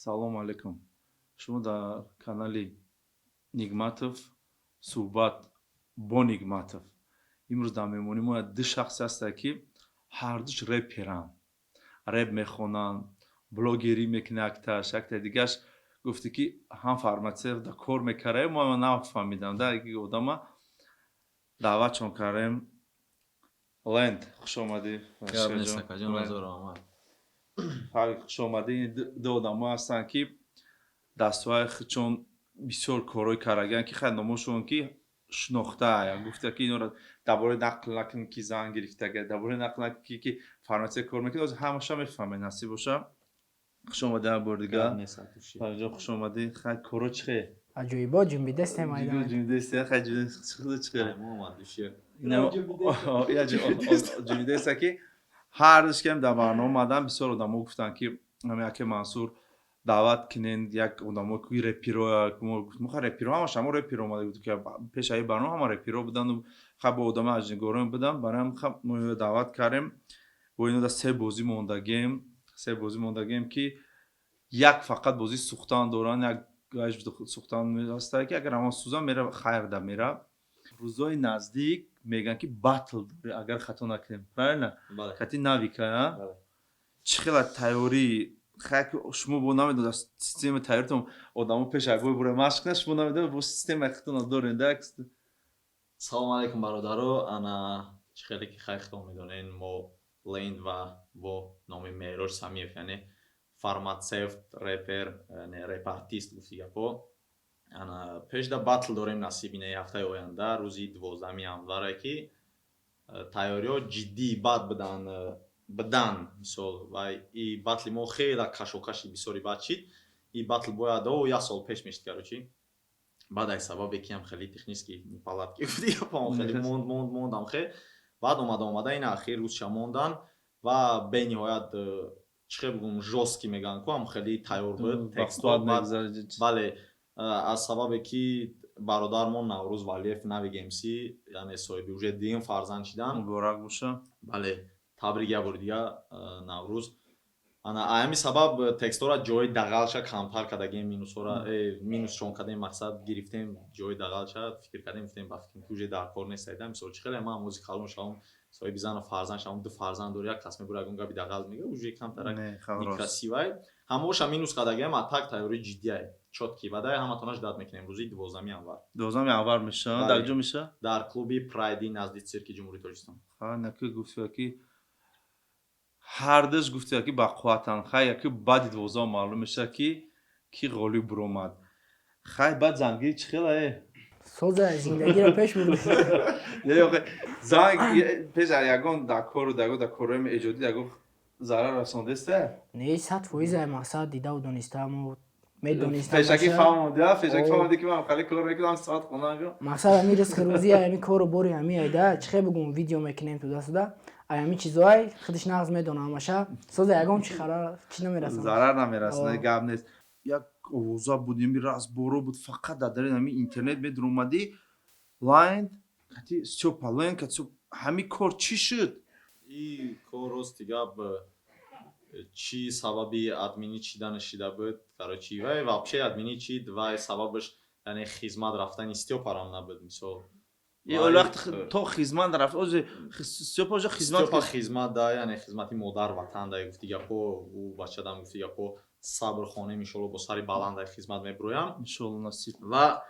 Салому алайкум. Шумо дар канали Нигматов, суҳбат бо Нигматов. Имрӯз дар меҳмонии мо ду шахсе ҳастанд, ки ҳардуш реперанд, реп мехонанд, блогерӣ мекунад якташ, якта дигараш гуфте, ки ҳам фарматсевта кор мекарда. Мо нафаҳмидам да одама даъватшон кардем. Ленд, хуш омадӣ. Хуш омадӣ. Ду одамо ҳастанд, ки дастҳои худшон бисёр корҳои кардагаанд, ки хай номошон ки шинохта. Гуфта, ки инора дар бораи нақл накунем, ки зан гирифтага, дар бораи нақл накунем, ки фарматсия кор мекунад. Ҳозир ҳамаша мефаҳмед, насиб боша. Хуш омадӣ як бори дигар, Фарҷон, хуш омадӣ. Хай, коро чӣ хел? Аҷоибот, ҷунбидестем. Ҷунбидест, хай, чӣ хел ҷунбидеста, ки ҳар душ кам дар барнома омадан. Бисёр одамо гуфтанд, ки яке Мансур даъват кинен, як одамо ки реперо. Мо реперо, ҳамаш ҳамо реперо омада буд, ки пешаи барнома ҳама реперо буданду ха бо одами аҷнигорон будам. Барои ҳам мо даъват кардем. Бо ино да се бозӣ мондагем, се бозӣ мондагем, ки як фақат бозӣ сӯхтан доранд, як сӯхтан ҳаста, ки агар ҳамон сӯзан мера, хайр да мера. Рӯзои наздик мегӯянд, ки батл дорӣ, агар хато накунем, правильно? Кати Навика чӣ хела тайёрӣ? Шумо бо намедонед системаи тайёритон, одамо пеш як бор бура машқ кунад, шумо намедонед, бо системаи худтона доред да? Салому алайкум, бародаро. Ана, чӣ хеле ки хай худтон медонед, мо Ленд ва бо номи Меҳроҷ Самиев, яъне фарматсевт, репер, реп-артист гуфти гапо. Ана, пешда батл дорем, насиб, инаи ҳафтаи оянда, рӯзи 12-ми январе, ки тайёриҳо ҷиддӣ бад будан. Мисол, ва и батли мо хела кашокаши бисёри бад шид. И батл бояд о як сол пеш мешид, короче. Баъд аз сабабе ки ҳам хеле технические неполадки гуфти, хеле монд, монд, мондам хе. Баъд омада, омада, ин ахир рӯзша мондан ва бениҳоят, чӣ хел бигӯм, жёсткий мегӯянд ку, ҳам хеле тайёр буд текстҳо. Бале, аз сабабе ки бародармон Наврӯз Валиев, Навик МС, яъне соҳиби уже дуюм фарзанд шидан. Муборак боша. Бале, табрик як бори дига, Наврӯз. Ана, ҳамин сабаб текстҳоро ҷои дағалша камтар кардагем, минусҳоро минусшон кардем, мақсад гирифтем ҷои дағалша, фикр кардем, гуфтем, ба фикрам, ки уже дар кор нест. Мисол, чӣ хеле ман ҳамози калон шавам, соҳиби зану фарзанд шавам, ду фарзанд дори, як кас мебура, ягон габи дағал мега, уже камтарак некрасивай. Ҳамоша минус кардагем. А так тайёри ҷиддиай, чёткий бадай, ҳаматонаш дад мекунем рӯзи 12-ми январ. 12-ми январ меша. Дар ҷо меша? Дар клуби Прайди, назди Цирки Ҷумҳурии Тоҷикистон. Наки гуфта, ки ҳардуш гуфта, ки бақувватанд. Хай, яки баъди 12 маълум мешавад, ки ки ғолиб буромад. Хай, баъд зангирӣ чӣ хела е? Соза зиндагиро пеш бурд. Занг пеш ягон дар кору дар корҳои эҷодӣ ягон зарар расондеста? Не, 100%. Мақсад, дидаву дониста мо медонистам. Пешакӣ фаҳмоди, пешакӣ фаҳмоди, ки ман хеле кор мекунам, соат хона. Мақсад, ҳами ризқи рӯзӣ, ҳами кору бори ҳами айда, чӣ хел бигӯм, видео мекунем туда-сюда, ҳами чизоай худиш нағз медонам ҳамаша. Соза, ягон чи харар чӣ намерасонад. Зарар намерасонад, гап нест. Як овоза буд, ами разборо буд, фақат дар дари ҳами интернет медуромадӣ: Лайнд кати Стёпа, Ленд кати ҳами кор чӣ шуд? И кор, рости гап, чӣ сабаби админӣ чиданаш шида буд, короче, вай вообще админӣ чид, вай сабабаш, яъне, хизмат рафтани Стёпарам набуд, мисол. Вақт то хизмат рафт, ози Стёпа уже хизмат. Стёпа хизмат да, яъне хизмати модар ватан да, гуфти гапо. Ӯ бачадам, гуфти гапо, сабр хонем, иншолло, бо сари баланд ай хизмат мебуроям. Иншолло, насиб. Ва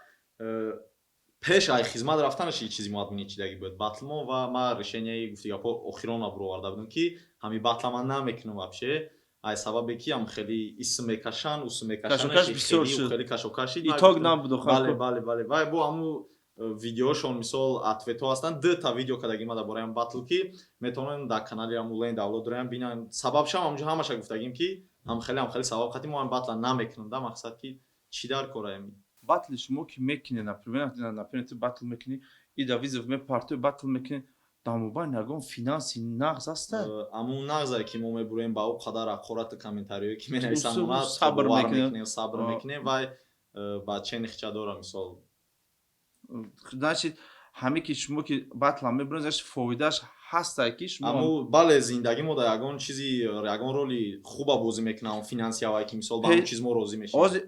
пеш ай хизмат рафтанаш чизи мо админӣ чидагӣ буд батлмо. Ва ман решенияи, гуфти гапо, охирона буроварда будам, ки ҳами батла ман намекунам вообще, ай сабабе ки ҳам хеле исм мекашанд, усм мекашанд, хеле кашокаши. Итог набуд. Бале, бале, бале. Вай бо ҳаму видеошон, мисол, ответҳо ҳастанд, дута видео кардагим дар бораи батл, ки метавонанд дар канали ҳаму Лен давлод дорем, бинанд. Сабабшам ҳамҷо ҳамаша гуфтагим, ки ҳам хеле сабаб хати мо ҳам батла намекунам да. Мақсад, ки чӣ дар кораем? Батли шумо ки мекунед, например, ту батл мекунӣ, и да вызов мепартои, батл мекунӣ, дар мобайн ягон финанси нағз ҳаста? Амун нағзе, ки мо мебуроем, ба ӯ қадар ҳақорату комментариҳое, ки менависанд, сабр мекунем, сабр мекунем. Вай ба чени хича дора, мисол. Значит, Ҳаме ки шумо ки батла мебурен, значит, фоидааш ҳастае, ки шумо Аммо бале, зиндагӣ мо дар ягон чизи, ягон роли хуба бозӣ мекунам, финансиявай, ки мисол ба ҳамон чиз мо розӣ мешавем. Ҳозир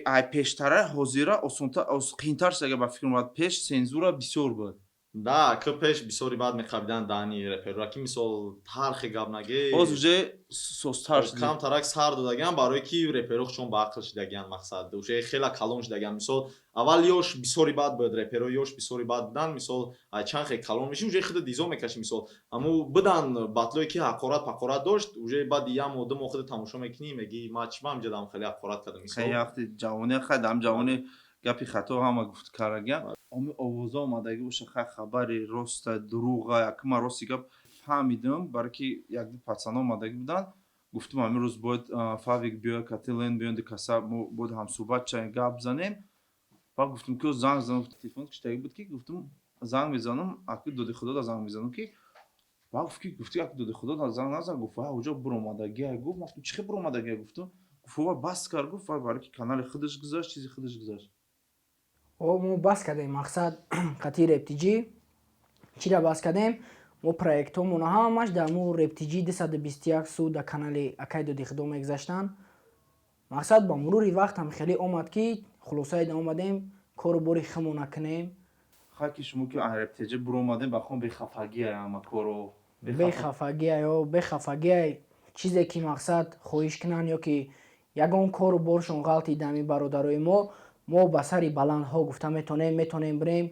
ай пештара ҳозира осонтар, қийинтар шуда, агар ба фикр омад. Пеш сензура бисёр буд. Да, ки пеш бисёри бад меқабидан даҳни реперора, ки мисол ҳар хе гап наге. Ҳоз уже созтар шуда. Камтарак сар додагиан, барое ки реперо чон ба ақл шидагиан, мақсад, уже хела калон шидагиан. Мисол, аввал ёш бисёри бад буд, реперо ёш бисёри бад будан. Мисол, ай чанд хе калон меши, уже худа дизо мекаши. Мисол, аму будан батлое, ки ҳақорат пақорат дошт, уже баъди як моҳ, 2 моҳ худа тамошо мекунӣ, мегӣ: «Ма чӣ ба ҳамҷа дам хеле ҳақорат кардам?» Мисол. Хеле вақти ҷавони, хай, дам ҷавони гапи хато ҳама гуфт карагиан. Оми овоза омадагӣ боша, хай, хабари роста, дурӯға, якма рости гап фаҳмидам, барое ки якду пацано омадагӣ буданд. Гуфтум, ҳамин рӯз бояд Фавик биёяд, кателен биёнд, каса мо бояд ҳамсӯҳбат шавем, гап занем. Баъд гуфтум, ки занг занам, телефон киштагӣ буд, ки гуфтум, занг мезанам, аки Доди Худо да занг мезанам, ки баъд гуфт, ки гуфти, аки Доди Худо да занг назан. Гуфт, вай уҷо буромадагия. Гуфт, ман гуфтум, чӣ хел буромадагия? Гуфтум, гуфт, вай бас кард. Гуфт, вай барое ки канали худаш гузашт, чизи худаш гузашт. О, мо бас кардем, мақсад, қатъи Рептиҷӣ. Чира бас кардем? Мо проектҳомона ҳамаш дар мо Рептиҷӣ 221 су дар канали акай Доди Худо мегузаштанд. Мақсад, ба мурури вақт ҳам хеле омад, ки хулосаи омадем, кору бори худмо накунем. Хай, ки шумо ки Рептиҷӣ буромадем, ба хон бехафагия ҳама коро. Бехафагия ё бехафагия, чизе ки, мақсад, хоҳиш кунанд ё ки ягон кору боршон ғалти дами бародарои мо, мо ба сари баландҳо гуфта метонем, метонем бирем,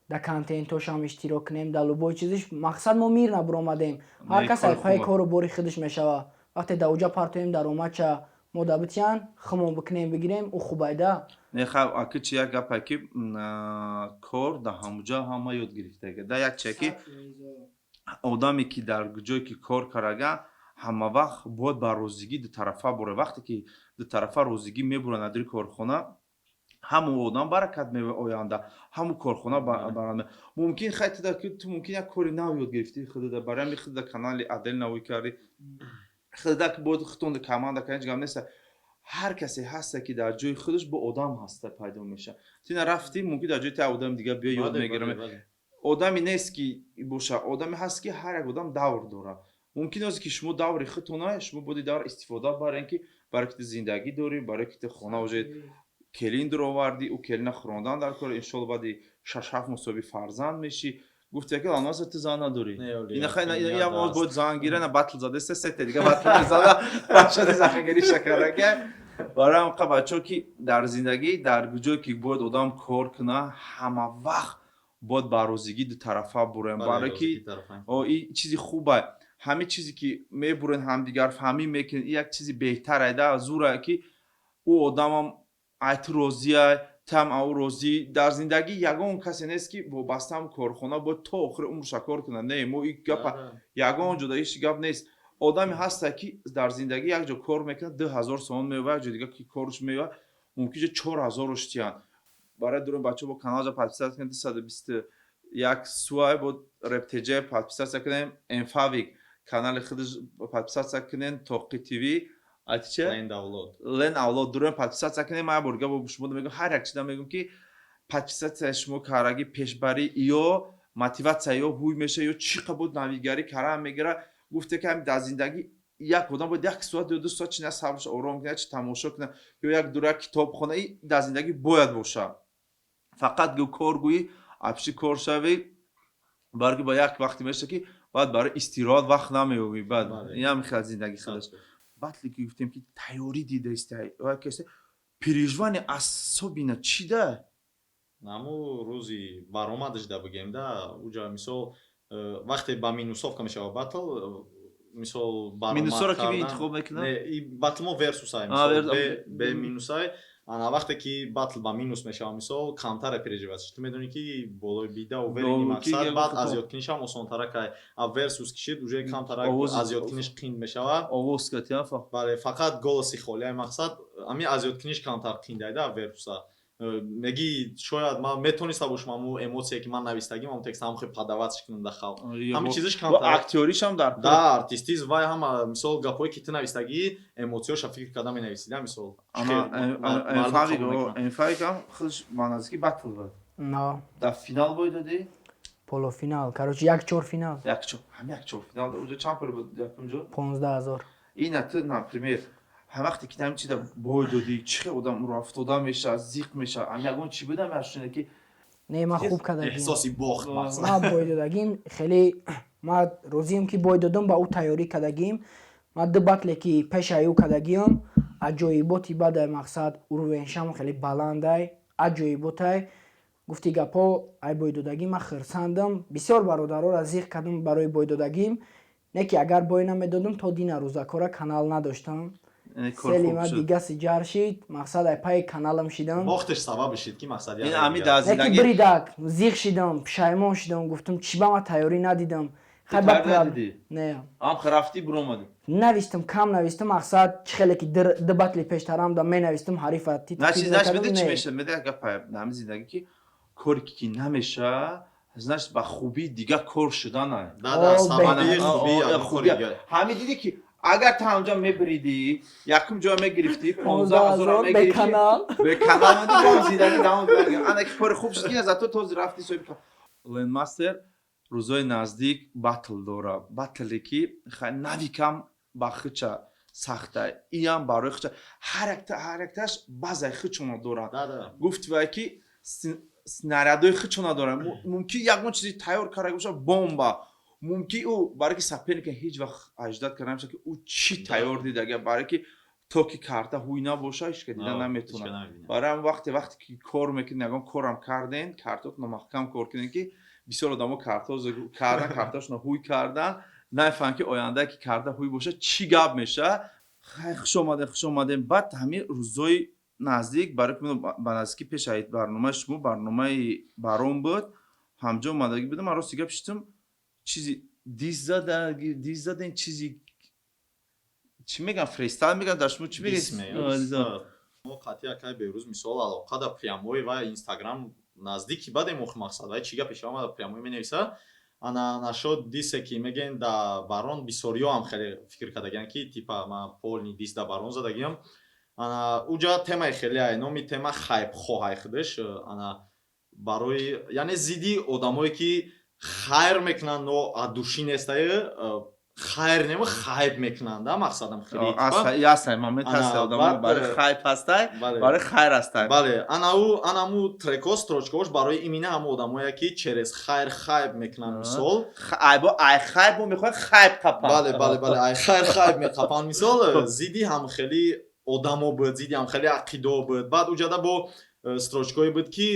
дар контентошам иштирок кунем, дар любой чизиш. Мақсад, мо мир набуромадем, ҳар кас айпаи кору бори худаш мешава. Вақте дар уҷа партоем, даромадча мо да битиян, хумон бикунем, бигирем, ӯ хубайда. Не, хай, аки чи як гапе, ки кор дар ҳамуҷа ҳама ёд гирифтага да як чие, ки одаме, ки дар ҷое ки кор карага, ҳама вақт бояд ба розигӣ дутарафа боре. Вақте ки дутарафа розигӣ мебурад надири корхона, ҳамун одам баракат меояд, оянда ҳамун корхона баранда мумкин. Хай, ту мумкин як кори нав ёд гирифтӣ худада, барои ҳамин худада канали адел навӣ кардӣ, худада ки бояд худтон команда кардӣ. Ҳеҷ гап неста, ҳар касе ҳаста, ки дар ҷои худаш бо одам ҳаста пайдо мешавад. Ту на рафтӣ, мумкин дар ҷои ту одами дигар биё, ёд мегирам. Одаме нест, ки боша, одаме ҳаст, ки ҳар як одам давр дорад. Мумкин аст, ки шумо даври худтона, шумо боди давр истифода барен, ки барое ки ту зиндагӣ дорӣ, барое ки ту хона уже келин дуровардӣ, ӯ келина хӯрондан дар кор, иншолло, баъди 6-7 моҳ соҳиби фарзанд мешӣ. Гуфте, ки ланаса ту зан надорӣ. Бояд зан гира, на батл задаста, сете дига батл зада рашади захагирӣ шакарага. Барои ҳамқа, бачаҳо, ки дар зиндагӣ, дар ҷое ки бояд одам кор куна, ҳама вақт бояд ба розигӣ дутарафа бурем, барое ки ин чизи хуба. Ҳамин чизе ки мебурен, ҳамдигарфаҳмӣ мекунед, ин як чизи беҳтар, зура, ки ӯ одамам ай ту розия, там ау розӣ. Дар зиндагӣ ягон касе нест, ки вобаста ҳам корхона бояд то охири умрша кор кунад. Не, мо ин гапа ягон ҷо дар ҳеҷ гап нест. Одаме ҳаста, ки дар зиндагӣ як ҷо кор мекунад, 2000 сомон меёва, як ҷо дига ки корш меёва, мумкин ҷо 4000-аш тиянд. Барои дурон, бачаҳо, бо каналҷа подписаться кунед, 221 суай, бо Рептеҷ подписаться кунем, Эмфавик канали худаш подписаться кунен, Тоқи ТВ, атиче Лен Авлод дурон подписаться кунем. Ман борга бо шумо мегӯм, ҳар як чиза мегӯм, ки подписаться шумо караги пешбарӣ ё мотиватсия ё ҳуй меша, ё чӣ қабуд навигарӣ кара мегира. Гуфте, ки дар зиндагӣ як одам бояд як соат ё 2 соат чи на сабрш ором кунад, чи тамошо кунад ё як дура китоб хона. И дар зиндагӣ бояд боша. Фақат гӯ кор гӯӣ, апши кор шавӣ, барои ки ба як вақте меша, ки баъд барои истироҳат вақт намеёбӣ. Баъд инам хел зиндагӣ худаш. Батле ки гуфтем, ки тайёрӣ дидаистай, переживание особенно чӣ да? Наму рӯзи баромадаш да бигем да, уҷа, мисол, вақте ба минусовка мешава батл, мисол. Минусоро ки интихоб мекунад? Батл мо версусай, мисол, бе минусай. Ана вақте ки батл ба минус мешава, мисол, камтаре переживать, ту медонӣ, ки болои бида уверени, мақсад, баъд азёдкунишам осонтаракай. А версус кишид, уже камтарак азёдкуниш қинд мешава. Овоз катиан. Бале, фақат голоси холиай, мақсад, ами азёдкуниш камтар қиндайда. Версуса меги, шояд ман метониста бошам аму эмоция, ки ман навистагим, ам текст ҳам хел подавать кунам да халқ, ҳами чизиш камтар. Актёришам дар Да, артистиз вай ҳама, мисол, гапҳое, ки ту навистагӣ, эмоцияша фикр карда менависида, мисол. Энфавикам худаш ба наздики батл буд. На. Дар финал бой додӣ? Полуфинал, короче, як чор финал. Як чор, ҳам як чор финал. Уҷо чанд пул буд якум ҷо? 15 000. Ина ту, например, ҳам вақте ки ҳамин чиза бой додӣ, чӣ хел одам руафтода мешавад, зиқ мешавад? Ам ягон чӣ будам яшуне ки Не, ман хуб кардагим. Эҳсоси бохт, мақсад. Ман бой додагим, хеле ман розием, ки бой додам, ба ӯ тайёрӣ кардагим. Ман ду батле ки пешаи ӯ кардагиам, аҷоиботи бадай, мақсад, уровень шам хеле баландай, аҷоиботай. Гуфти гапҳо, ай бойдодагӣ ман хирсандам. Бисёр бародароро зиқ кардам барои бойдодагим. Не ки агар бой намедодам, то дина рӯзакора канал надоштам. Сели ма дигаси ҷар шид, мақсад, ай пайи каналам шидам. Бохташ сабаб шид, ки мақсад. Ин ами дар Не ки зиндагӣ бридак зиқ шидам, пушаймон шидам, гуфтам, чӣ ба ман тайёрӣ надидам. Хай, ба тайёр надидӣ? Не. Ам рафтӣ, буромадӣ. Навистам, кам навистам, мақсад, чӣ хеле ки ду батли пештарам да менавистам, ҳарифа тит Значит, тит значит, мекардам, меди чӣ не. меша? Меди як гапа дар ҳамин зиндагӣ, ки коре ки намеша, значит, ба хубии дига кор шуданай. Да, О, сабаби беҳтар. хуби ягон кори Хубия. дига. Ҳамин дидӣ, ки агар ту ҳамҷа мебиридӣ, якум ҷо мегирифтӣ, 15 000 15 000 бе мегирифтӣ. канал. Бе канал мадӣ, бо зиндагӣ давом медиҳад. Ана ки кори хуб шуд, ки зато този рафтӣ соҳиби Ленмастер рӯзои наздик батл дора, батле ки навикам ба хича сахта, иам барои хича, ҳар якташ баъзаи хичона доранд. Да, да. Гуфти вай, ки снарядҳои хичона доранд. Мумкин ягон чизи тайёр карда боша, бомба. Мумкин ӯ барои ки соперника ҳеҷ вақт аждат карда намешавад, ки ӯ чӣ тайёр дидага, барои ки то ки карта ҳуй набоша, ҳеч ка дида наметавонад. Барои ҳам вақте ки кор мекунед, ягон корам карден, картотонро маҳкам кор кунед, ки бисёр одамо карто кардан, карташонро ҳуй кардан, нафаҳманд, ки оянда ки карта ҳуй боша, чӣ гап меша. Хай, хуш омадем, хуш омадем. Баъд ҳамин рӯзои наздик, барои ки ба наздикӣ пешаи барномаи шумо барномаи барон буд, ҳамҷо омадагӣ будам. Ман рости гап шитам, чизи дис зада, дис заден, чизи чӣ меган, фристайл меган, дар шумо чӣ мегӯед? Мо қатъи акай Берӯз, мисол, алоқа да прямой ва Инстаграм наздики бадем. Охи, мақсад, вай чӣ гапе шава, прямой менависа. Ана нашод дисе ки мегӯен да барон, бисёриё ҳам хеле фикр кардагиян, ки типа ма полный дис да барон задагиям. Ана уҷа темаи хеле ай, номи тема хайбхоҳ ай худаш. Ана барои, яъне зидди одамое ки хайр мекунанд, но от души нестае, хайр нема, хайб мекунанд, да, мақсадам хеле Ясай момент ҳаст, одамо барои хайб ҳастай, барои хайр ҳастай. Бале, анау анаму треко, строчкаош барои имина ҳамо одамое ки через хайр хайб мекунанд, мисол. Айбо ай хайб мо мехоҳем хайб қапанд. Бале, ай хайр хайб меқапанд, мисол, зидди ҳам хеле одамо буд, зидди ҳам хеле ақидо буд. Баъд уҷада бо строчкое буд, ки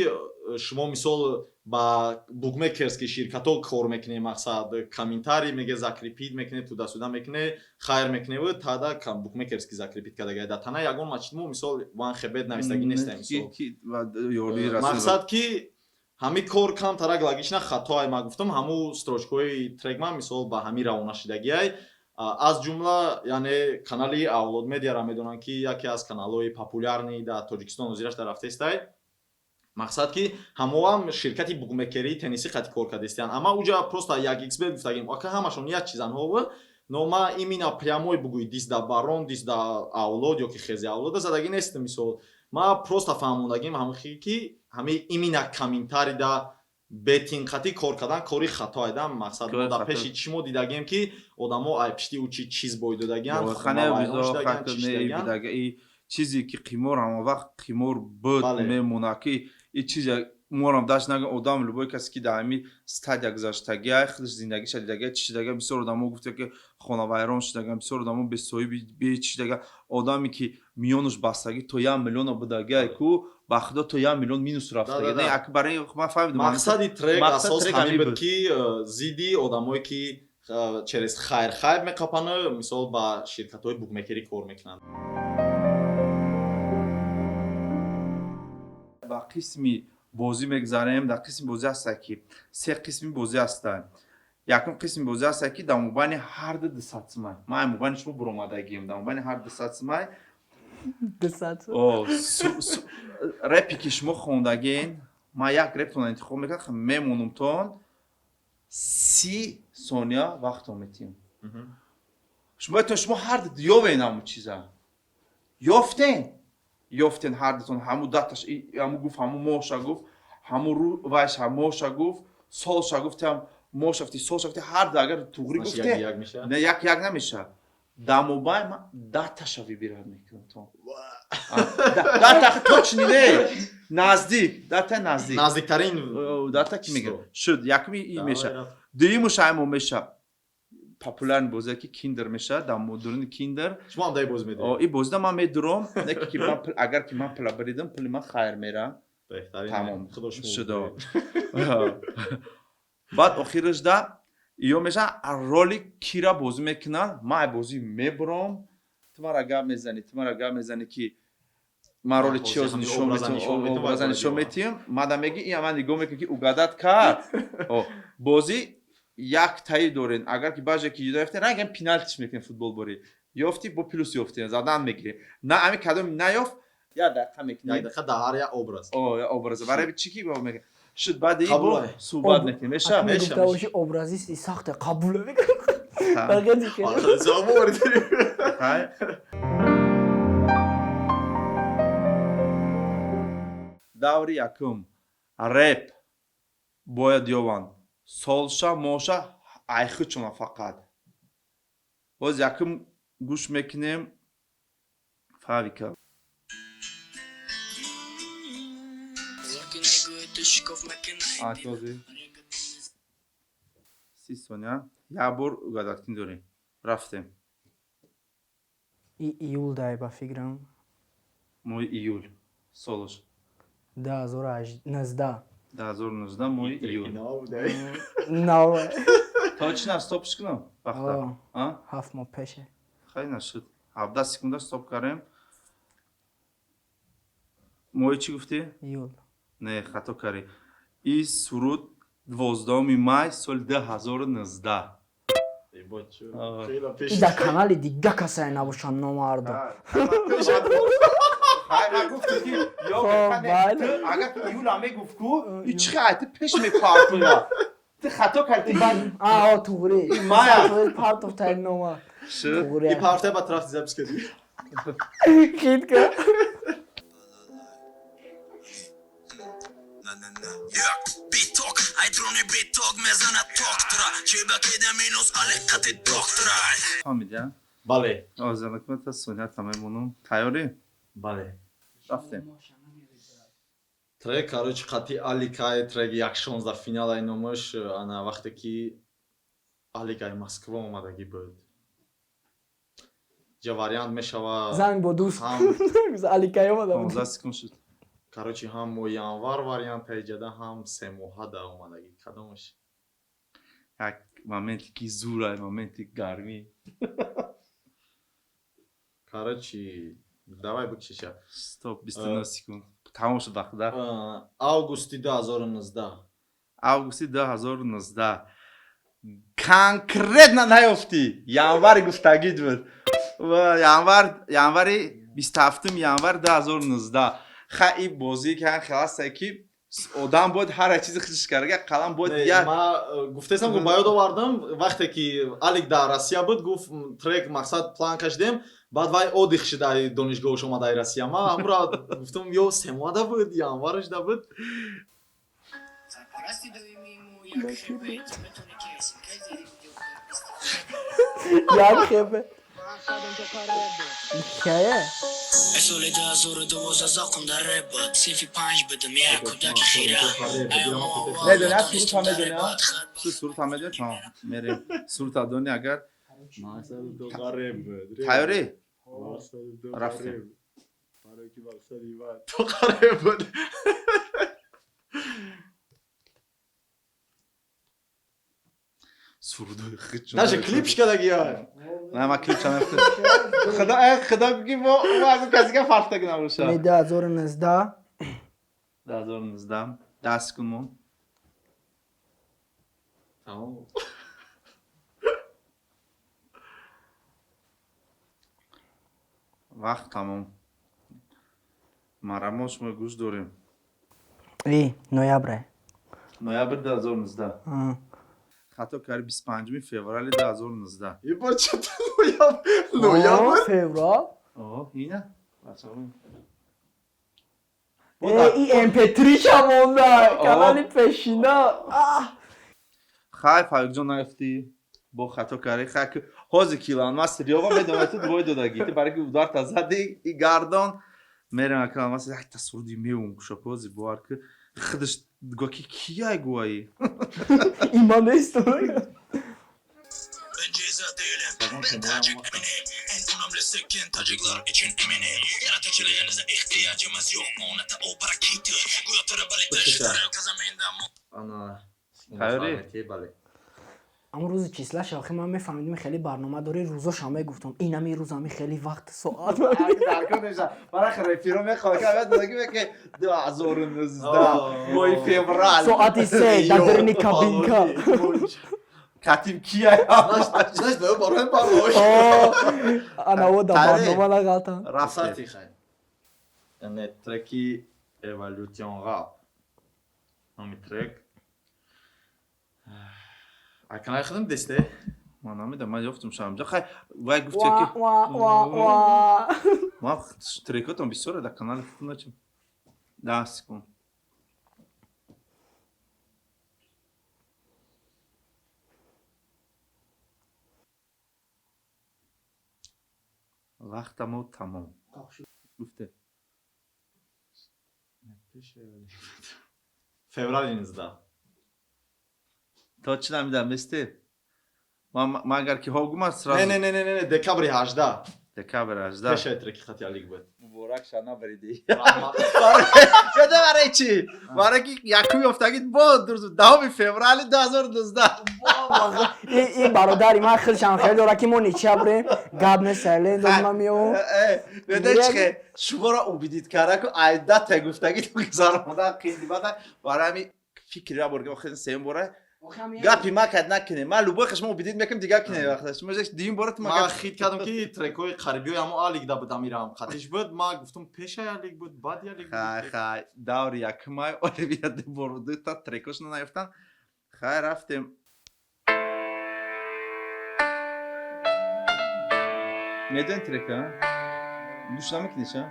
шумо, мисол, ба букмекерский ширкатҳо кор мекунед, мақсад, комментарий меге, закрепить мекунед, туда-сюда мекунед, хайр мекунед, тада букмекерский закрепить кардага. Дар тана ягон мачид мо, мисол, ван хебет навистагӣ нестем, мисол. Мақсад, ки ҳамин кор камтарак логично хатоай, ма гуфтам, ҳамун строчкаҳои трекман, мисол, ба ҳамин равона шидагиай. Аз ҷумла, яъне канали Авлод Медиара медонанд, ки яке аз каналҳои популярный дар Тоҷикистон ҳозираш дар рафтестай. Мақсад, ки ҳамоам ширкати букмекерии теннисӣ қати кор кардастиянд, амма уҷа просто як xбет гуфтагим, ака, ҳамашон як чизанҳо. Но ма имина прямой бугӯй дис да барон, дис да Авлод ё ки хези Авлода задагӣ нестам, мисол. Ма просто фаҳмондагим ҳамихи, ки ҳамаи имина комментарий да бетинқатӣ кор кардан кори хатоай, да. Мақсад, мо дар пеши чӣ мо дидагем, ки одамо ай пишти ӯ чи чиз бой додагиянд. Чизе ки қимор ҳама вақт қимор буд, мемонад, ки и чизе морам дашт нага. Одам, любой касе ки дар ҳамин стадия гузаштагия, худаш зиндагиша дидагия, чӣ шидага. Бисёр одамо гуфта, ки хонавайрон шудага, бисёр одамо бесоҳиби бечи шидага. Одаме ки миёнаш бастагӣ то 1 миллиона будагия ку, ба худо, то 1 миллион минус рафтага. Не, барои ман фаҳмидам. Мақсади трек асос ҳамин буд, ки зидди одамое ки через хайр хайб меқапанд, мисол, ба ширкатҳои букмекерӣ кор мекунанд. Ба қисми бозӣ мегзарем. Дар қисми бозӣ ҳаста, ки се қисми бозӣ ҳастанд. Якум қисми бозӣ ҳаста, ки дар мобайни ҳар ду 200 сумай, ман мобайни шумо буромадагием, дар мобайни ҳар 200 сумай репе ки шумо хондагин, ман як рептон интихоб мекардам, мемонумтон, 30 сония вақтон метиҳем. Шумо шумо ҳар ду ёвен ҳамун чиза, ёфтен, ёфтен ҳар дутон, ҳамун даташ, ҳамун гуфт, ҳамун моҳша гуфт. Ҳамун рӯ вайша моша гуфт, солша гуфтам, моша гуфти, солша гуфти, ҳар ду агар туғри гуфте, не, як як намеша. Дар мобайн ман даташа выбирать мекунам то. Дата точно не, наздик, дата наздик. Наздиктарин дата ки мегӯяд. Шуд, якми и меша. Дуюмуш ҳамо меша. Популярный бозие ки киндер мешавад, дар дуруни киндер. Шумо ҳам дар бозӣ медоред? И бозида ман медурам, не ки ман агар ки ман пула баридам, пули ман хайр мера. Тамом. Шуд. Баъд охирашда ё меша роли кира бозӣ мекунад, ман ай бозӣ мебурам, ту мара гап мезанӣ, ту мара гап мезанӣ ки ман роли чи оз нишон метиҳам, образа нишон метиҳам, мада меги ия ман нигоҳ мекунам ки угадать кард. Бозӣ як таи дорен, агар ки баъзе ки ҷудо ёфтен, рангам пеналтиш мекунем футбол борӣ. Ёфти бо плюс ёфтем, задан мегирем. На ами кадом наёфт, як дақиқа мекунем. Як дақиқа дар ҳар як образ. О, як образ. Барои чӣ ки мегӯям? Шуд, баъд ин бо суҳбат мекунем. Меша? Меша. Гуфта боши образисти сахте қабул мекунам. Даври якум. Реп бояд ёванд. Солша, моша, айхичона фақат. Боз якум гӯш мекунем. Фавика. Атози. 30 сония. Як бор угадать кин дорем. Рафтем. И июл дай ба фикрам. Моҳи июл. Солаш. 2019. 2019 моҳи июл. Нав. Точно стопш кунам? Вақта. А? 7 моҳ пеше. Хай нашуд. 17 секунда стоп кардем. Моҳи чӣ гуфтӣ? Июл. Не, хато кардӣ. И суруд 12 май соли 2019. И дар канали дига касае набошанд номарда. Хай, ман гуфтам ки ё агар ту июл ҳам мегуфт ку, и чӣ хай ту пеш мепартоя. Ту хато кардӣ. А, туғри. Мая. Партофтаи нома. Шуд. И партай ба тарафи запись кардӣ. Хит ка. Биток, айдрони биток мезанад токтора, чибакида минус алиқати доктора. Фаҳмидя? Бале. Озанакмата сония тамай монум. Тайёрӣ? Бале. Рафтем. Трек, короче, қати Аликай, трек 1.16 финалай номаш, ана вақте ки Аликай Москва омадагӣ буд. Ҷа вариант мешава. Занг бо дӯст. Аликай омада буд. 15 секунд шуд. Короче, ҳам моҳи январ вариант таиҷада, ҳам се моҳа да омадагӣ. Кадомаш? Як моменте ки зура, моменти гармӣ. Короче, давай бикшиша. Стоп, 29 секунд. Тамом шуд вақт, да? Августи 2019. Августи 2019. Конкретно наёфтӣ. Январи гуфтагид буд. Январ, январи 27 январ 2019. Ха, и бозӣ ки ҳан хеласта ки одам бояд ҳар як чизи худаш карда, қалам бояд як Ма гуфтесам, ба ёд овардам, вақте ки Алик дар Россия буд, гуфт трек мақсад план кашидем, баъд вай отдых шуда донишгоҳш омадаи Россия. Ма ҳамра гуфтам ё се моҳда буд, январашда буд. Як хепе. Кая? Соли 2012 зоқум дар реп буд, синфи панҷ будам, як кӯдаки хира. Медони, суруд ҳам медони, ту суруд ҳам медони, тамом, мерем. Суруд дони агар. Тайёрӣ? Рафтем. То қареб буд. Сурудои хичон. Даже клип шкадагия. На, ман клип шам. Худо, эй, худо ки мо аз касига фарқ так набоша. 2019. 2019. 10 секунд мон. Тамом. Вақт тамом. Марамо шумо гӯш дорем. И ноябр. Ноябр 2019. Хато карди, 25 феврали 2019. Ибо чата ноябр. Ноябр? Феврал? О, ина. И MP3 ша монда, канали пешина. Хай, Фаррухҷон, наёфтӣ, бо хато кардӣ. Хай, ҳозир киланмастер ёва медонад, ту двой додагӣ, ту барои ки ударта задӣ и гардон мерем. Киланмастер якта суруди меум кушо, ҳозир бовар ки худаш гӯ ки кияй гӯаи. Има нест. Ben Ceyza değilim. Ben Tacik eminim. En önemlisi kin Tacikler için eminim. Yaratıcılığınıza ihtiyacımız yok. Moneta o parakiti. Ана. Тайёрӣ? Бале. Аммо рӯзи числаша охи ман мефаҳмидим, хеле барнома дорӣ, рӯзоша мегуфтам, инами рӯз, ами хеле вақт, соат. Барах рефиро мехоҳад, ки 2019 моҳи феврал, соати 3 дар даруни кабинка. Катиб кия? Барои барош. Анаво да барнома нағалтан. Рафтати. Хай, яъне треки Эволюцион Рап номи трек. А канали худам десте? Ман намедонам, ман ёфтум шамҷа. Хай, вай гуфти ки ман трекотон бисёре дар канали худтон начем. 10 секунд. Вақтамо тамом гуфте. Феврали 19. То чӣ намедам месте? Ман агар ки ҳо гумад, сразу. Не, не, не, не, не, декабри 18. Декабр 18. Пешаи треки хати Алик буд. Муборак ша, набариди. Ёда барои чӣ? Барои ки якум ёфтагит бо 10 феврали 2019. Ин бародари ман хелшам хеле дора, ки мо ничия бурем, гап несайлен додма миём. Ёда чихе шуморо убедить карда ку айдата гуфтагит гузаронда қиндибада. Барои ҳами фикри ра борга охир сеюм бора гапи ма кад накунем, ман любой хашма убедить мекунем, дигар кинем вақта шумо дуюм бора ту. Ман хит кардам, ки трекҳои қарибиҳои ҳамо Алик да буд, амирам қатиш буд. Ман гуфтам, пешаи Алик буд, баъди Алик. Хай, хай, даври якумай оливия дубор дута трекошно наёфтан. Хай, рафтем. Медони трека гӯш намекунӣ ша?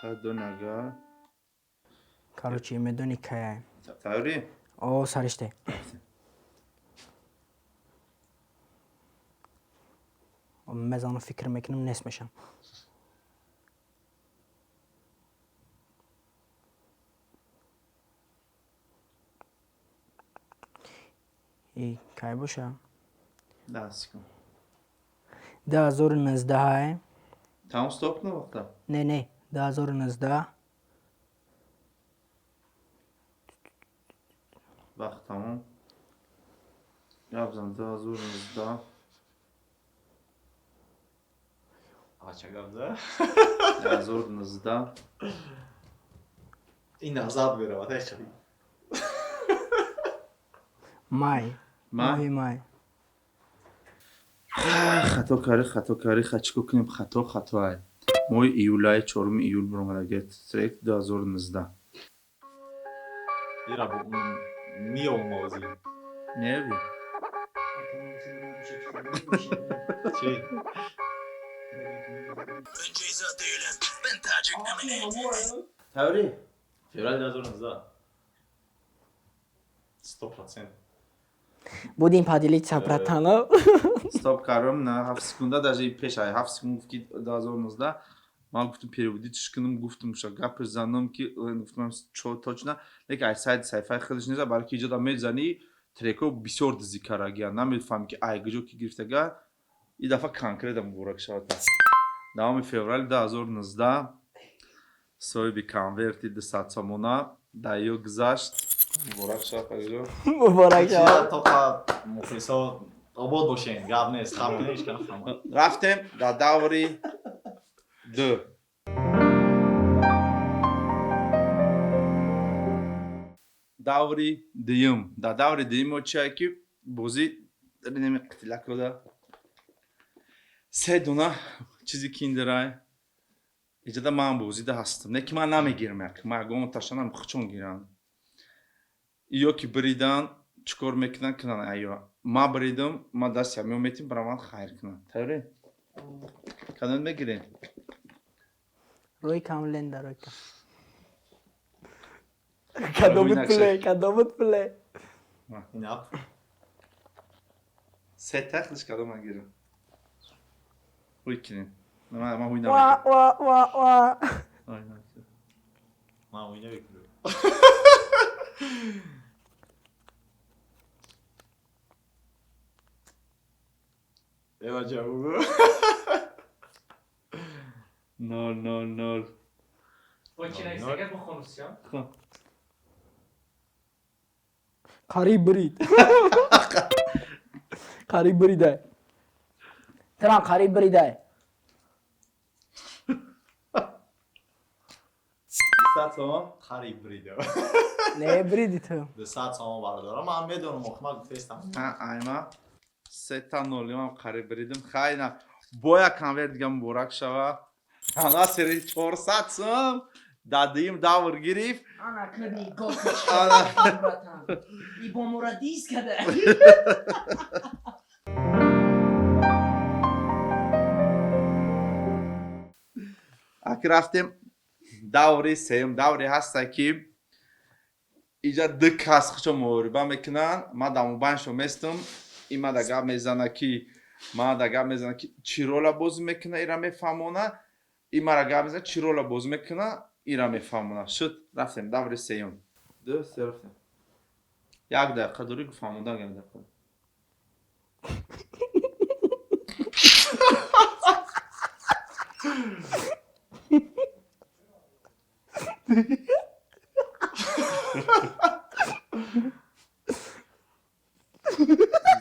Хай, донага. Короче, медони кая. Тайёрӣ? О, сариште. Мезану, фикр мекунам, нест мешам. И кай боша? 10 секунд. 2019-ае. Тамом, стоп кун вақта. Не, не, 2019. Вақт тамом. Гап зан, 2019. Ача, гап за. 2019. Ин назад меравад, эй хали. Май. Май? Моҳи май. Хато карӣ, хато карӣ. Ха, чӣ кор кунем, хато хатоай. Моҳи июлай, 4 июл биромадаги трек 2019. Ира меомозӣ. Неви. Чӣ? Ben Ceyza değilim. Ben Tacik eminim. Тайёрӣ? Феврали 2019. 100%. Будем поделиться, братана. Стоп кардам на 7 секунда, даже пешай 7 секунд гуфт, ки 2019. Ман гуфтам, переводить кунам, гуфтам, ша гап занам, ки гуфтам чо точно, лекин ай сайт сайфаи худаш нест, балки иҷода мезанӣ, треко бисёр дизӣ карагия, намефаҳмӣ, ки ай гуҷо ки гирифтага. И дафъа конкретно муборак шавад. 10 феврали 2019 соҳиби конверти 200 сомона дар ё гузашт. Муборак шавад, азизо. Муборак шавад. Тоқа мухлисо обод бошен, гап нест, хаб ҳеч кас нафаҳмад. Рафтем дар даври ду. Даври дуюм. Дар даври дуюм мо чие, ки бозӣ неми қитилакода се дона чизи киндерай иҷода. Ман бозида ҳастам, не ки ман намегирам, як ман ягон ташанам хучон гирам ё ки биридан чӣ кор мекунанд, кунанд. Айё, ман биридам, ман дасти ҳамиё метим, бара ман хайр кунам. Тайёрӣ? Кадом мегирем? Рӯй кам ленда рӯй кам. Кадомут плей, кадомут плей. Инап. Се тахлиш кадом ман гирам. Ҳуй кинем. Ман ҳуй Ва намекунам. ва ва ва. Ой, намекунам. Ман ҳуй намекунам. Эва ҷавоб. Нол, нол, нол. Хуб. Қариб брид. Қариб бридай. Трам қариб бридай. 100 сомон. Қариб брида. Не бриди ту. 200 сомон бародарам. Ман медонам, охи ман гуфтестам. Айма. Сета нолимам қариб бридим. Хайна. Боя конверт дига муборак шава. Ана сери 400 сом. Дадим давр гирифт. Ана кирни Ана. братан. И бо мора дис када. Ак рафтем даври сеюм. Давре ҳаста ки иҷа ду кас худшо муҳориба мекунанд. Ман дар мобайншо местам. Ин мада гап мезана ки мада гап мезана ки чӣ рола бозӣ мекуна, ира мефаҳмона. Ин мара гап мезана чӣ рола бозӣ мекуна, ира мефаҳмона. Шуд, рафтем даври сеюм. Ду, се, рафтем. Як дақиқа дорӣ фаҳмондан, як дақиқа.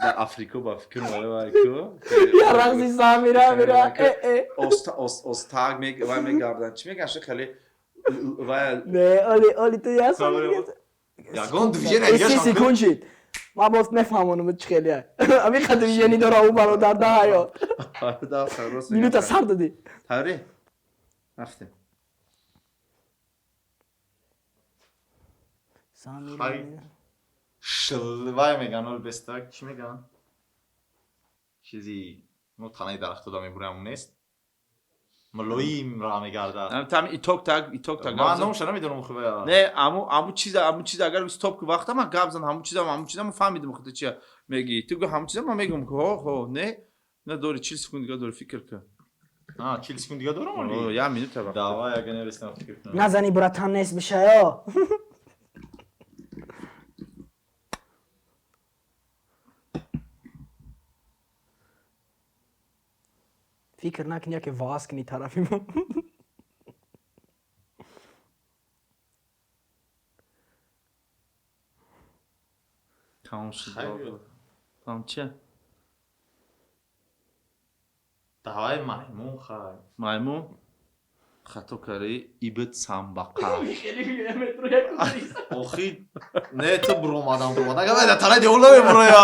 Дар Африко ба фикр омада. Я рақси Самира мира. Э э. Оста остаг вай мегарданд. Чӣ мегӯянд шо хеле вай. Не, оли оли ту я сам. Ягон движение Си секунд шид. Ман боз мефаҳмонам чӣ хеле. Ами қадр движение дора ӯ бародар да ҳаёт. Да, рост. Минута сар додӣ. Таври? Рафтем. Самира. Хай. Шил вай меган, ол бестак чӣ меган? Чизи ну танаи дарахтода мебурам нест. Мулоим ра мегардад. Там итог так, итог так. Ман номша намедонам хуб. Не, аму чиза агар стоп ки вақта ман гап зан, ҳаму чиза ман фаҳмидам худ чи мегӣ. Ту гӯ ҳаму чиза ман мегӯм ки ҳо, ҳо, не. Не дори 40 секунд дига дори фикр кун. А, 40 секунд дига дорам О, оли? як минута вақт. Давай, ага нерестам фикр кунам. Назани братан нест бишаё. Фикр накунӣ яке ваз кунӣ тарафи мо. Тамом шуд. Хайр. Тамом чи? Давай маймун хай. Маймун? Хато карӣ, ибид самбақа. Охи, не ту буромадам, буромадам. Ага, да танаи девор намебуроя.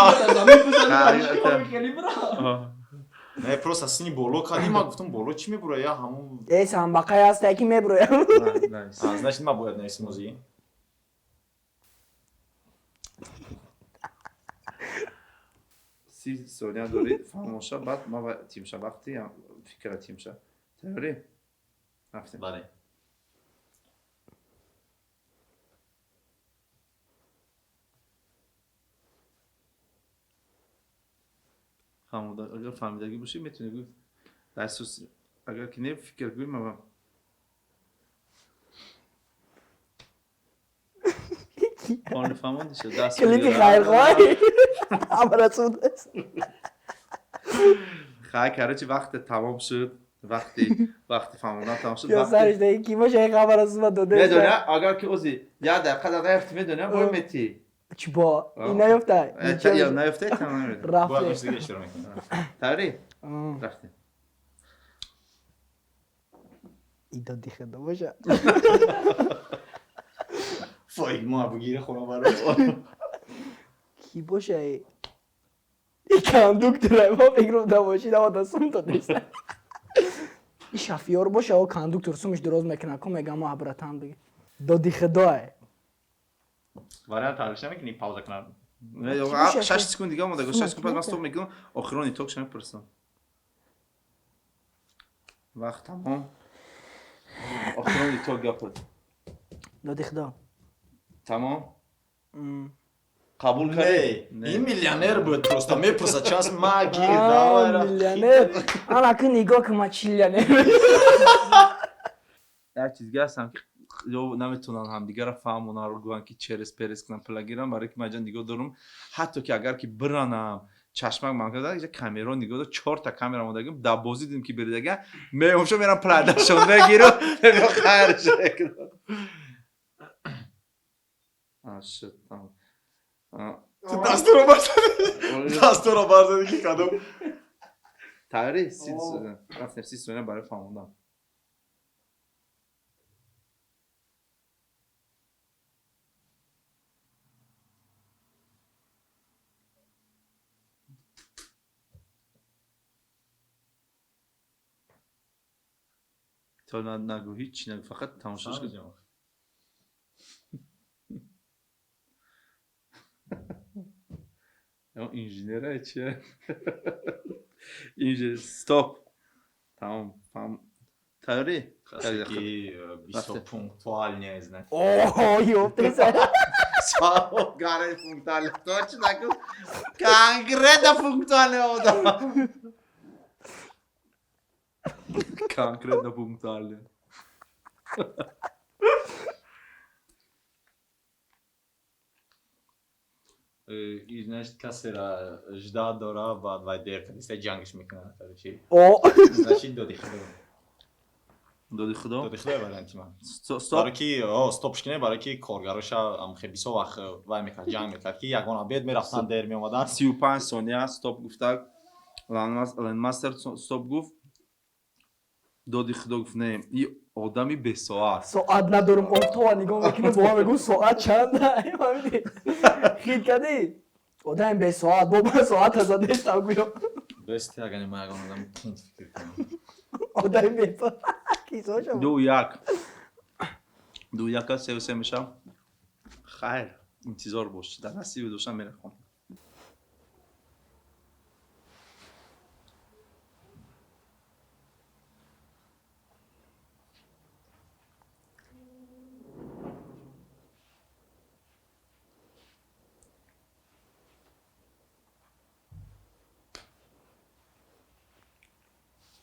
Не, просто сини боло кардӣ, ман гуфтам боло чӣ мебуроя, ҳамун. Э, самбақае ҳаста ки мебуроям. А, значит, ман бояд нависим озӣ. 30 сония дорӣ фаҳмоша, баъд ман тимша вақти фикра тимша. Тайёрӣ? Рафтем. Бале. Фаҳмода, агар фаҳмидагӣ бошӣ метавонӣ гӯй. Дар агар ки не фикр гӯй ман Фаҳмондиша фаҳмондиша даст Клипи хайрхоҳ. Ҳамара суд аст. Хай, короче, вақте тамом шуд, вақти фаҳмондан тамом шуд. Ё сариш даи ки боша ин хабара сума дода. Медонӣ, агар ки ози як дақиқа дар наёфти медонӣ, бой метӣ. Чӣ бо? Ин наёфта. Ё наёфта, тамом намедонам. Бояд Рафте. чизи дига иштирок мекунем. Таври? Рафтем. И доди худо боша. Фой, мо бугире хона баро. Ки боша и? И кондуктора мо фикр да мошина мо сум додеста. И шофёр боша, о кондуктор сумиш дроз мекуна, ку мегам мо братан биги. Доди худое. Вариант тағйир намекунӣ пауза кунам. Не, Ки боша? 6 секунд дига монда, Сума 6 секунд баъд ман ки стоп мекунам, охирон итогша мепурсам. Вақт тамом. Охирон то гапат. Доди худо. Тамом? Қабул кардӣ? Не, ин миллионер буд, просто мепурсад час ма гир давай рафт. Миллионер. Ана ки нигоҳ кун, ма чӣ миллионер. Як чизге ҳастам ки ё наметавонанд ҳамдигарро фаҳмонанд, гӯянд ки через перес кунам, пула гирам, барое ки ман ҷа нигоҳ дорам, ҳатто ки агар ки биранам чашмак ман карда, ҷа камераро нигоҳ дор, чорта камера мондагим, дар бозӣ дидем ки беридага, меомшо мерам пладашон мегиру, хайр шекунам. Шит, тамом. Ту дастуро барзадӣ. Дастуро барзадӣ ки кадом. Тайёрӣ? Рафтем, 30 сония барои фаҳмондан. То нагӯ, ҳеҷ чӣ нагӯ, фақат тамошош кун. Инженера чия? Инженер, стоп. Тамом, фаҳм. Тайёрӣ? Касе ки бисёр пунктуал нест. О, ёфтеса. Гаре пунктуал. Точно нагӯ. Конкретно пунктуал одам. Конкретно пунктуал. Значит, касера ждать дора, баъд вай дер кардиста ҷангш мекунад, короче. О! Значит, доди худо. Доди худо? Доди худо варианти ман. Стоп. Барои ки, о, стопш кине, барои ки коргароша ам хе бисёр вақт вай мекард, ҷанг мекард, ки ягон обед мерафтанд, дер меомаданд. 35 сония стоп гуфта. Ландмастер стоп гуфт. Доди худо гуфт, не, и одами бесоат. Соат надорам, офтова нигоҳ мекунам, бо мегӯ соат чанд? Фаҳмидӣ? Хит кардӣ? Одами бесоат, бо ман соата задестам гӯё. Бести, агар ман ягон одами тунд фикр кунам. Одами бесоат. Кисоша. 2-1. 2-1 аст, 3-3 мешавам. Хайр, интизор бош. Дар насиби дошам мерахом.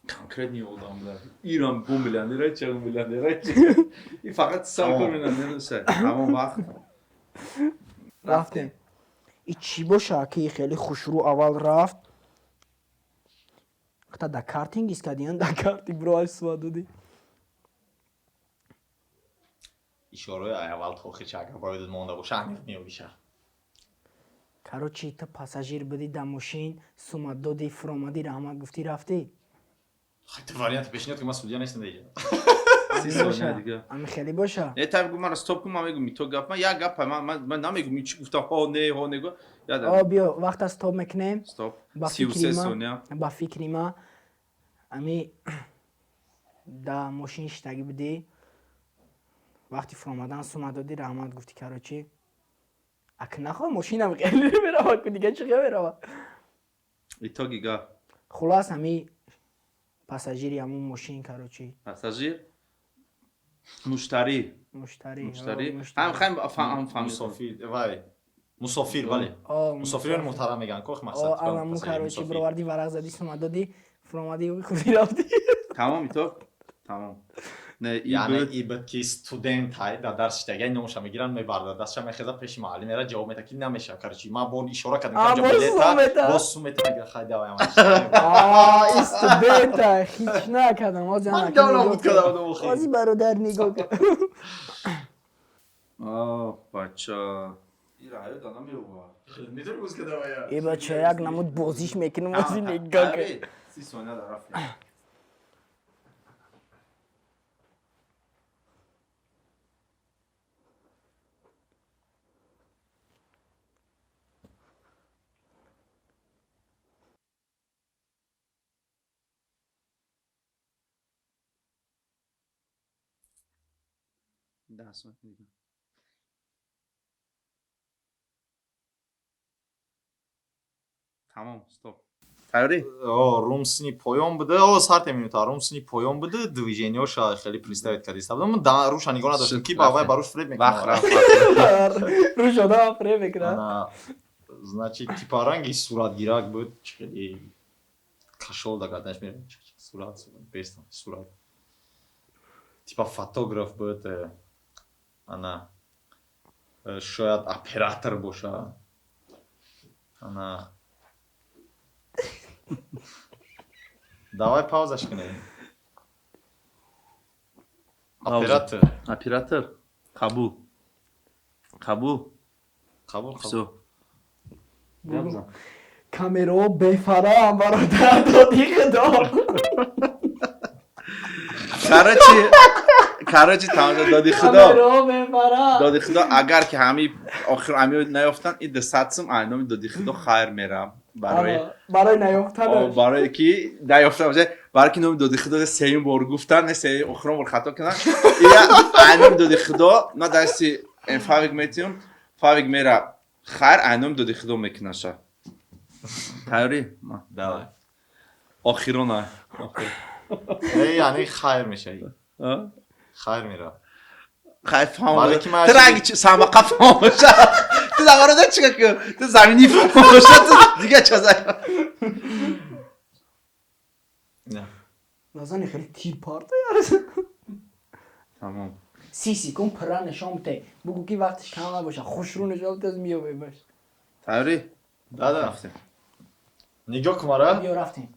Конкретный одам буда. Иран бу миллионера, ча миллионера, чи. И фақат сар кор миллионер нест. Тамом вақт. Рафтем. И чӣ боша, ки хеле хушрӯ аввал рафт. Хата да картинг искадиян, да картинг бро аш суа додӣ. Ишораи аввал то охир ча агар бояд монда боша, аниқ меёбиша. Короче, ту пассажир будӣ дар мошин, сума додӣ, фуромадӣ, раҳмат гуфтӣ, рафтӣ. Хай, ту вариант пешниҳод ки ман судья нестам дига. 30 сония дига. Ами хеле боша. Не, та бигӯ, маро стоп кун, ман мегӯм, то гап, ман як гап, ман намегӯм, ин чӣ гуфтам, ҳо, не, ҳо, не, гӯ. Я да. О, биё, вақта стоп мекунем. Стоп. Ба 33 фикри ман, сония. ба фикри ман, ами да мошин шиштагӣ будӣ, вақти фуромадан сума додӣ, раҳмат гуфтӣ, короче. Ак нахоҳ мошинам хеле мерава, ку дига чӣ хел мерава? Итоги гап. Хулас, ами пассажири ҳамун мошин, короче. Пассажир? Муштарӣ. Муштарӣ. Муштарӣ. О, муштарӣ. Ҳам хайм, ҳам фаҳмид. Мусофир, вай. Мусофир, бале. О, Мусофирони мусофир. муҳтарам мегӯянд, ко мақсад. О, ана му, короче, бировардӣ, варақ задӣ, сума додӣ, фуромадӣ, худӣ рафтӣ. Тамом, итог? Тамом. Не, и Яъне буд. и буд ки студент ҳай, дар дарс шитага, номаша мегиранд, мебарда, дастша мехеза пеши муаллим мера, ҷавоб мета ки намешава, короче, ман бо ишора кардам, А, ки боз билета, сум мета. боз сум мета, мега, хай, давай, ман А, и студента, ҳеҷ накардам. Ҳозир Ман ана давра нигоҳ буд кун. кардам, одам охир. Ҳозир бародар нигоҳ кун. О, бача. Ира ҳаёт дана меова. Э, бача, як намуд бозиш мекунам, ҳозир нигоҳ кун. 30 сония дар рафтем. 10 сония дига. Тамом, стоп. Тайёрӣ? О, рум сини поён буда, о, сарте минута, рум сини поён буда, движениёша хеле представить кардиста будам. Да, руша нигоҳ надоштам, ки ба вай ба руш фреб Вақт мекунад. рафт. Рӯш одам фреб мекунад. Ана, значит, типа ранги суратгирак буд, хеле кашол да гарданаш меравад. Сурат, сурат, бестам, сурат. Типа фотограф буд, ана, шояд оператор боша. Ана. Давай паузаш кунем. Оператор. Оператор. Қабул. Қабул. Қабул, қабул. Всё. Камерао бефарам, бародар, доди худо. Короче, тамошо доди худо. Камерао бефарам. Доди худо, агар ки ҳами охир ҳами наёфтан, и 200 сум айноми доди худо хайр мерам. Барои барои наёфтанаш. Барое ки наёфта боша, барое ки номи доди худо сеюм бор гуфтан, не сеюм охирон бор хато кунан. Ия айноми доди худо, ма дасти Фавик метиём, Фавик мера хайр айноми доди худо мекунаша. Тайёрӣ? Давай. Охирона. Не, яъне хайр мешавӣ. Хайр мера. Хайр фаҳм. Барои ки ман Ту ранги чи самақа фаҳмоша. Ту замарода чӣ ки ту замини фаҳмоша, ту дига ча за. Не. Назани хеле тир парта. Тамом. 30 секунд пурра нишон бите. Бугӯ ки вақтиш кам набоша. Хушрӯ нишон бите, миёбемаш. Тайёрӣ? Да, да. Рафтем. Нигоҳ кун мара. Биё, рафтем.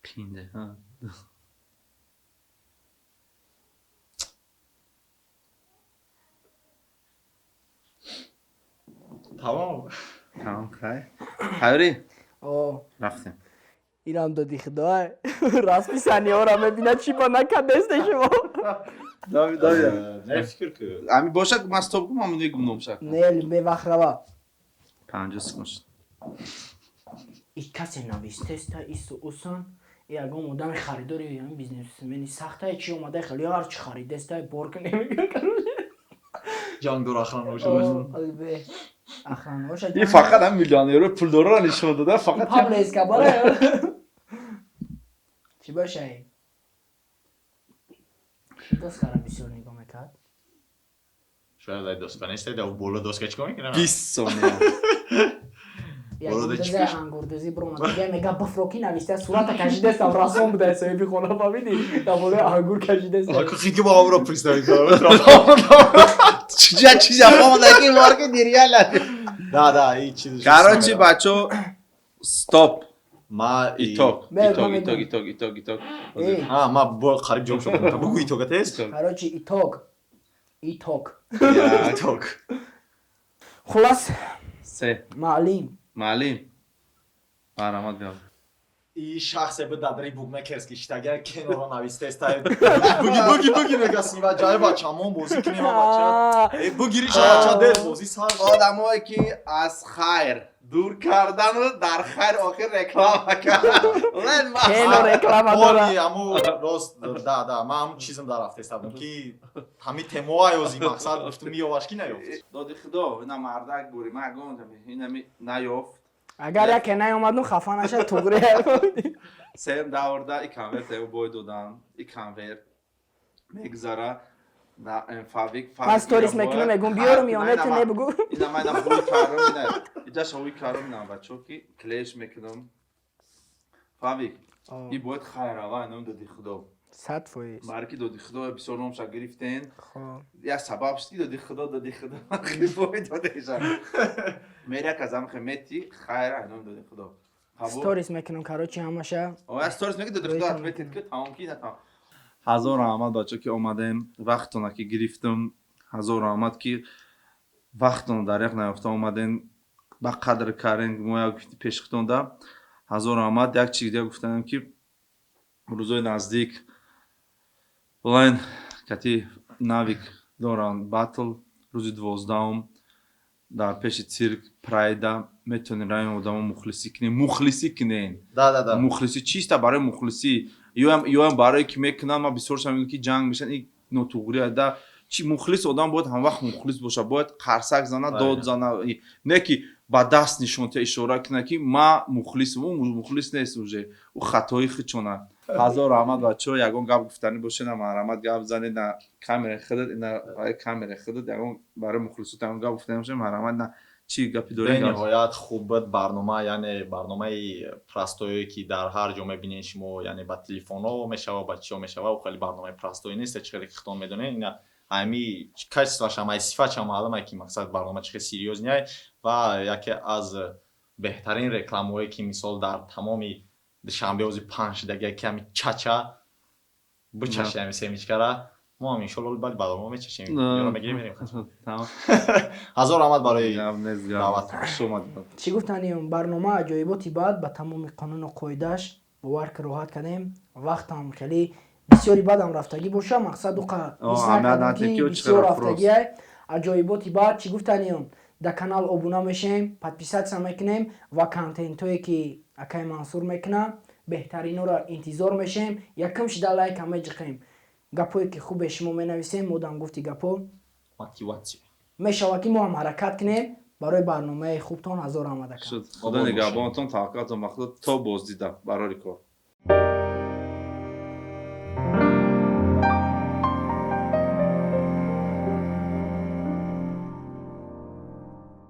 Пинде. Ҳа. Тамом. Тамом, хайр. Тайёрӣ? О, Рафтем. Ирам доди худо. Расписаниёро мебинад, чӣ ба накардесте шумо. Дави, дави. Не фикр ку. Ами бошад, ман стоп гум, ами мегум номша. Не, бевақт рава. 50 секунд шуд. И касе навистеста ису усан, ягон одами харидори, ягон бизнесмени сахтае, чи омада хеле ҳарчи харидеста бор кунем, короче. Ҷангдор охрана боша. Албе охрана боша. И фақат ҳам миллионерро пулдорро нишон дода, фақат Пабло Эскобар чӣ бошай? Доскара бисёр нигоҳ мекард. Шояд ай доска нест, ай боло доска чикор мекунад? 20 сония. Болода чӣ Ягондезе каш? ангурдезӣ биромад, дига мега бифроки нависта, сурата кашидестам, расон буда соҳиби хона, фаҳмидӣ, дар болои ангур кашидестам. Аку хики ба амро представить кардам. Чиҷа чиза фаҳмода ки марки нереально. Да, да, и чиз. Короче, бачо, стоп. Ма Итог, Бе, итог, ман итог, медонам. итог, итог, итог. Эй. А, ма бо қариб ҷавоб шудам. Бугу итога тест. Итог. Короче, итог, итог. Як, Итог. Хулас, се. маълим. Маълим. Марҳамат, биё. И шахсе буд дар букмекерский шитагар кенора навистест. Буги буги буги мега сива ҷай бачамон бозӣ кунем бача. Э бугири бача дер бозӣ сар. Одамое ки аз хайр дур кардану дар хайр охир реклама кардан. Кено реклама дора. Оли аму рост, да, да, ман ҳамун чизм дар рафтеста будам ки ҳами темоа ёзи мақсад гуфтум миёваш ки наёфт. Доди худо, ина мардак бури, ман гуфтам, инами наёфт. Агар яке наёмадну, хафа наша, туғри. Сеюм даврда и конверт ё бой додан, и конверт мегузара на Фавик. Ман сторис мекунам, мегум биёрум ё не, ту не бугу. Ина ман ина ҳуй карам, ина иҷаша ҳуй карам, ина бачо ки клеш мекунам. Фавик, и бояд хайрава ном доди худо. 100%. Барки доди худо бисёр номша гирифтен. Хоб. Як сабаб шуд ки доди худо, доди худо бой додеша. Меря казам хемети хайра ном доди худо. Қабул? Сторис мекунам, короче, ҳамаша. Оя сторис меки доди худо Рӯйтон ответит ки тамом ки на тамом. Ҳазор раҳмат, бачо, ки омадем, вақтона ки гирифтам. Ҳазор раҳмат, ки вақтона дар як наёфта омадем, ба қадр кардем мо як пешхитонда. Ҳазор раҳмат. Як чиз дига гуфтанем, ки рӯзои наздик лайн кати Навик доранд батл рӯзи 12-ум. Дар пеши цирк Прайда метавонед раён одамо мухлисӣ кунен, мухлисӣ кунен. Да, да, да. Мухлисӣ чиста, барои мухлисӣ ёам, барое ки мекунам, ман бисёр шам ки ҷанг мешан, ин нотуғрия да. Чи мухлис? Одам бояд ҳамвақт мухлис бошад, бояд қарсак зана, дод зана, не ки ба даст нишон тия, ишора кунад, ки ма мухлисм. Ӯ мухлис нест уже, ӯ хатои худшона. Ҳазор раҳмат, бачаҳо. Ягон гап гуфтанӣ боше, на, марҳамат, гап занед. На камераи худат, на камераи худат. Ягон барои мухлисот ягон гап гуфтанӣ боше, марҳамат. На, чӣ гапи дорем? Бениҳоят хуб буд барнома, яъне барномаи простое, ки дар ҳар ҷо мебинед шумо, яъне ба телефонҳо мешава, ба чиҳо мешава. Хеле барномаи простое нест, чӣ хеле ки худтон медонед. Ина ҳами качествоаш ам, ай сифатшам маълуме, ки мақсад барнома чӣ хел серьёзный ва яке аз беҳтарин рекламаҳое, ки мисол дар тамоми Душанбе ози паҳн шудагия, ки ҳами чача бичаши, ҳами семечкара мо ҳам иншолло баъд барнома мечашем, ёро мегирем, мерем. Ҳазор раҳмат барои даъват. Чӣ гуфтанем, барнома аҷоиботи баъд ба тамоми қонуну қоидааш, бовар ки роҳат кардем. Вақтам хеле бисёри бадам рафтагӣ боша, мақсад уқа ҳис накардам, ки бисёр рафтагиай. Аҷоиботи баъд, чӣ гуфтанем, дар канал обуна мешем, подписаться мекунем ва контентҳое, ки акай Мансур мекунад, беҳтаринҳоро интизор мешем. Якум шида лайка меҷиқем, гапое ки хубе шумо менависем, модам гуфти гапо мотивация мешавад, ки мо ҳам ҳаракат кунем барои барномаи хубтон. Ҳазор раҳмат, ака. Худо нигаҳбонатон, таваккалтон ба Худо, то боздида, барори кор.